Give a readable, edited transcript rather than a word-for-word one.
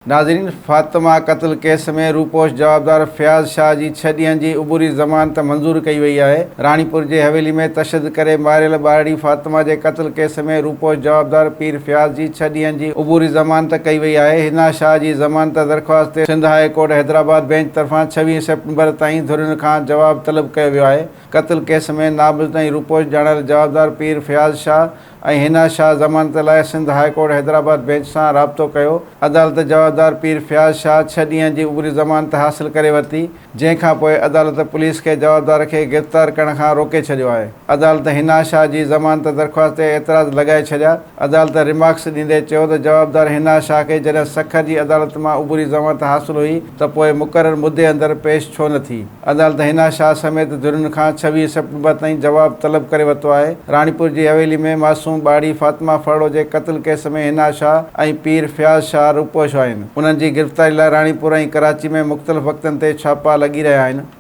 ناظرين فاطمه قتل ڪيس ۾ روپوش جوابدار فياض شاهه جي ڇهه ڏينهن جي عبوري ضمانت منظور ڪئي وئي آهي. راڻيپور جي حويلي ۾ تشدد ڪري ماريل ٻارڙي فاطمه جي قتل ڪيس ۾ روپوش جوابدار پير فياض جي ڇهه ڏينهن جي عبوري ضمانت ڪئي وئي آهي. حنا شاهه جي ضمانت درخواست تي Sindh high court Hyderabad bench طرفان 26 سيپٽمبر تائين ڌرين کان جواب طلب ڪيو ويو آهي. قتل ڪيس ۾ نامزد ۽ روپوش ڄاڻايل جوابدار پير فياض شاهه ۽ حنا شاهه ضمانت لاء Sindh high court Hyderabad bench سان رابطو ڪيو. عدالت جوابدار پير فياض شاهه ڇهه ڏينهن جي عبوري ضمانت حاصل ڪري ورتي، جنهن کانپوء عدالت پوليس کي جوابدار کي گرفتار ڪرڻ کان روڪي ڇڏيو آهي. عدالت حنا شاهه جي ضمانت درخواست تي اعتراض لڳائي ڇڏيا. عدالت ريمارڪس ڏيندي چيو ته جوابدار حنا شاهه کي جڏهن سکر جي عدالت مان عبوري ضمانت حاصل هئي ته پوء مقرر مدي اندر پيش ڇو نه ٿي. عدالت حنا شاهه سميت ڌرين کان 26 سيپٽمبر تائين جواب طلب ڪري ورتو آهي. راڻيپور جي حويلي ۾ معصوم ٻارڙي فاطمه ڦرڙو جي قتل ڪيس ۾ حنا شاهه ۽ پير فياض شاهه روپوش آهن. انهن جي گرفتاري لاء راڻيپور ۽ ڪراچي ۾ مختلف وقتن تي ڇاپا لڳي رهيا آهن.